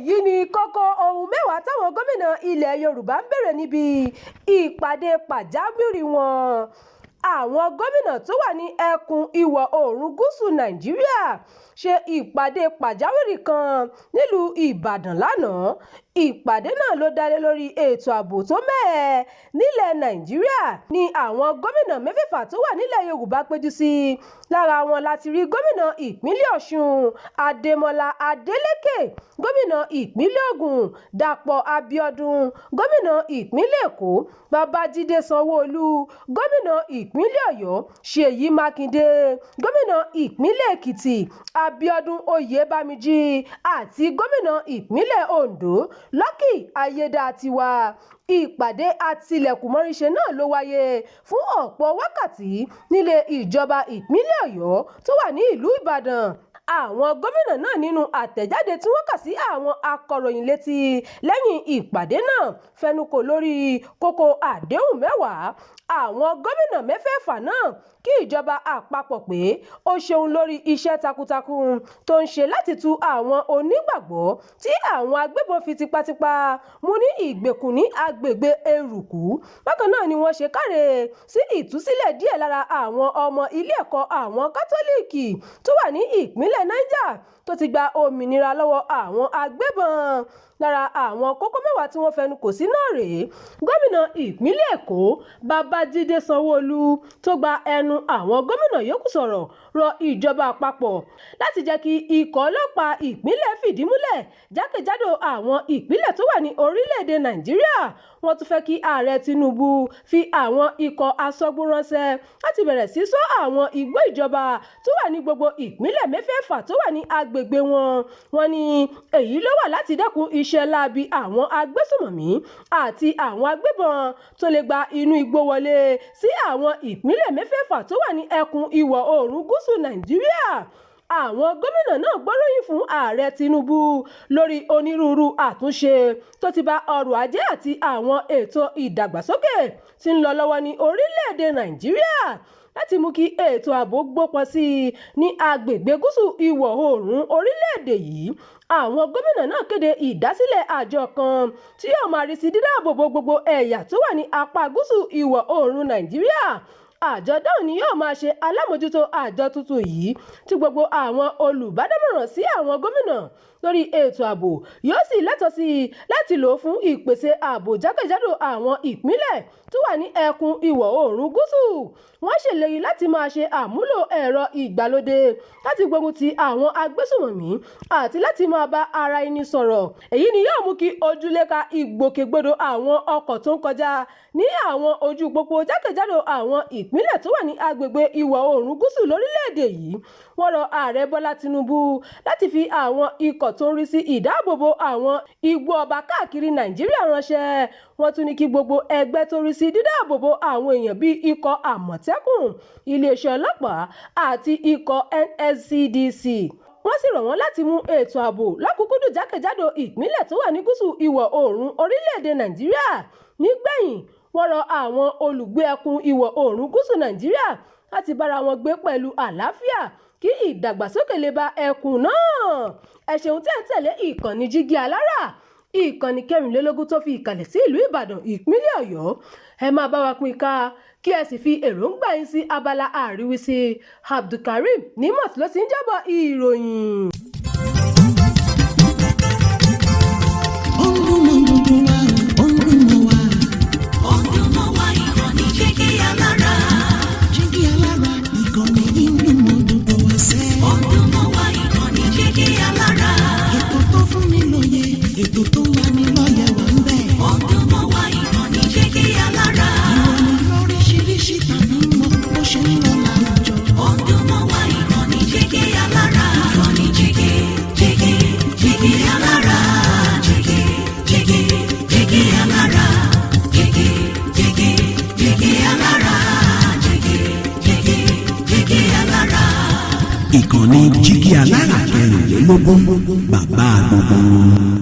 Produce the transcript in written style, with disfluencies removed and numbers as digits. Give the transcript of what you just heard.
Èyí ni kókó ohun 10 táwọn gómìnà ilẹ̀ Yorùbá ń béèrè níbi ìpàdé pàjáwìrì wọn. Àwọn gómìnà tó wà ní ẹkùn ìwọ̀-oòrùn gúúsù Nàìjíríà ṣe ìpàdé pàjáwìrì kan nílùú Ìbàdàn lánàá. Ìpàdé náà ló dá lórí ètò ààbò tó mẹ́hẹ nílẹ̀ Nàìjíríà ní àwọn gómìnà mẹ́fẹ̀ẹ̀fà tó wà nílẹ̀ Yorùbá péjú sí. Lára wọn láti rí gómìnà ìpínlẹ̀ Ọ̀ṣun Adémọ́lá Adélékè, gómìnà ìpínlẹ̀ Ògùn Dàpọ̀ Abíọ́dún, gómìnà ìpínlẹ̀ Èkó Babájídé Sanwó-Olú, gómìnà ìpínlẹ̀ Ọ̀yọ́ Ṣèyí Mákindé, gómìnà ìpínlẹ̀ Èkìtì Abíọ́dún Oyèbámijí àti gómìnà ìpínlẹ̀ Oǹdó Lucky Aiyedàatiwá. Ìpàdé àtilẹ̀kùnmọ́ríṣe náà ló wáyé fún ọ̀pọ̀ wákàtí nílé ìjọba ìpínlẹ̀ Ọ̀yọ́ tó wà ní ìlú Ìbàdàn. Àwọn gómìnà náà, nínú àtẹ̀jáde tí wọ́n kà sí àwọn akọ̀ròyìn létí lẹ́yìn ìpàdé náà, fẹnukò lórí kókó àdéhùn 10. Àwọn gómìnà mẹ́fẹ̀ẹ̀fà náà kí ìjọba àpapọ̀ pé ó ṣeun lórí iṣẹ́ takuntakun tó ń ṣe láti tú àwọn onígbàgbọ́ tí àwọn agbébọn fi tipátipá mú ní ìgbèkùn ní agbègbè Eruku. Bákan náà ni wọ́n ṣe káre sí ìtúsílẹ̀ díẹ̀ lára àwọn ọmọ ilé ẹ̀kọ́ àwọn Kátólíìkì tó wà ní ìpínlẹ̀ Niger tó ti gba òmìnira lọ́wọ́ àwọn agbébọn. Lára àwọn kókó 10 tí wọ́n fẹnu kò sí náà rèé: Gómìnà ìpínlẹ̀ Èkó Babájídé Sanwó-Olú, tó gba ẹnu àwọn gómìnà yòókù sọ̀rọ̀, rọ ìjọba àpapọ̀ láti jẹ́ kí ikọ̀ ọlọ́pàá ìpínlẹ̀ fìdí múlẹ̀ jákèjádò àwọn ìpínlẹ̀ tó wà ní orílẹ̀-èdè Nàìjíríà. Wọ́n tún fẹ́ kí Ààrẹ Tinubu fi àwọn ikọ̀ aṣọ́gbó ránṣẹ́ láti bẹ̀rẹ̀ sí ṣọ́ àwọn igbó ìjọba tó wà ní gbogbo ìpínlẹ̀ mẹ́fẹ̀ẹ̀fà tó wà ní agbègbè wọn. Wọ́n ní èyí ló wà láti dẹ́kun iṣẹ́ láabi àwọn agbésùnmọ̀mí àti àwọn agbébọn tó lè gba inú igbó wọlé sí àwọn ìpínlẹ̀ mẹ́fẹ̀ẹ̀fà tó wà ní ẹkùn ìwọ̀-oòrùn gúúsù Nàìjíríà. Àwọn gómìnà náà gbóríyìn fún Ààrẹ Tinubu lórí onírúurú àtúnṣe tó ti bá ọrọ̀ ajé àti àwọn ètò ìdàgbàsókè tí ń lọ lọ́wọ́ ní orílẹ̀-èdè Nàìjíríà láti mú kí ètò ààbò gbópọn sí i ní agbègbè gúúsù ìwọ̀-oòrùn orílẹ̀-èdè yìí. Àwọn gómìnà náà kéde ìdásílẹ̀ àjọ kan tí yóò máa rí sí dídáàbobo gbogbo ẹ̀yà tó wà ní apá gúúsù ìwọ̀-oòrùn Nàìjíríà. Àjọ náà ni yóò máa ṣe alámòjútó àjọ tuntun yìí, tí gbogbo àwọn olùbádámọ̀ràn sí àwọn gómìnà lórí ètò ààbò yóò sì lẹ́tọ̀ọ́ sí láti lò fún ìpèsè ààbò jákèjádò àwọn ìpínlẹ̀ tó wà ní ẹkùn ìwọ̀-oòrùn gúúsù. Wọ́n ṣèlérí láti máa ṣe àmúlò ẹ̀rọ ìgbàlódé láti gbógun ti àwọn agbésùnmọ̀mí àti láti máa bá ara ẹni sọ̀rọ̀. Èyí ni yóò mú kí ojúlé ka ìgbòkègbodò àwọn ọkọ̀ tó ń kọjá ní àwọn ojú pópó jákèjádò àwọn ìpínlẹ̀ tó wà ní agbègbè ìwọ̀-oòrùn gúúsù lórílẹ̀-èdè yìí. Wọ́n rọ Ààrẹ Bọ́lá Tinubu láti fi àwọn ikọ̀ tó ń rí sí ìdáàbobo àwọn igbó ọba káàkiri Nàìjíríà ránṣẹ́. Wọ́n tún ní kí gbogbo ẹgbẹ́ tó rí sí dídáàbobo àwọn èèyàn bíi ikọ̀ Àmọ̀tẹ́kùn, iléeṣẹ́ ọlọ́pàá àti ikọ̀ NSCDC. Wọ́n sì rọ̀ wọ́n láti mú ètò ààbò lọ́kùn-ún-kúndùn jákèjádò ìpínlẹ̀ tó wà ní gúúsù ìwọ̀-oòrùn orílẹ̀-èdè Nàìjíríà. Nígbẹ̀yìn, wọ́n rọ àwọn olùgbé ẹkùn ìwọ̀-oòrùn gúúsù Nàìjíríà láti bára wọn gbé pẹ̀lú àlàáfíà kí ìdàgbàsókè lè bá ẹkùn náà. Ẹ ṣeun tí ẹ̀ ń tẹ̀lé ìkànnì Jígí Alára, ìkànnì 24 tó fi ìkàlẹ̀ sí ìlú Ìbàdàn, ìpínlẹ̀ Ọ̀yọ́. Ẹ máa bá wa pín ká, kí ẹ sì fi èròǹgbà yín sí abala àríwísí. Abdulkareem Nimot ló ti ń jábọ̀ ìròyìn. Ó ń dún mọ́ gbogbo wa, ó ń dún mọ́ wa. Ó ń dún mọ́ wa, ìkànnì Jígí Alára. Jígí Alára, ìkànnì yìí ń dún mọ́ gbogbo wa sẹ́. Ó ń dún mọ́ wa, ìkànnì Jígí Alára. Ètò tó fún ni lóye, ètò tó ń lani lọ́yẹ̀ wà ń bẹ̀. Ó ń dún mọ́ wa, ìkànnì Jígí Alára. Ìròyìn lóríṣiríṣi tàbí mọ bó ṣe ń lọ láwùjọ. Ó ń dún mọ́ wa, ìkànnì Jígí Alára. Ìkànnì Jígí, Jígí, Jígí Alára. Jígí, Jígí, Jígí Alára. Jígí, Jígí, Jígí Alára. Jígí, Jígí, Jígí Alára. Ìkànnì Jígí Alára 24, bàbá gbogbo wọn.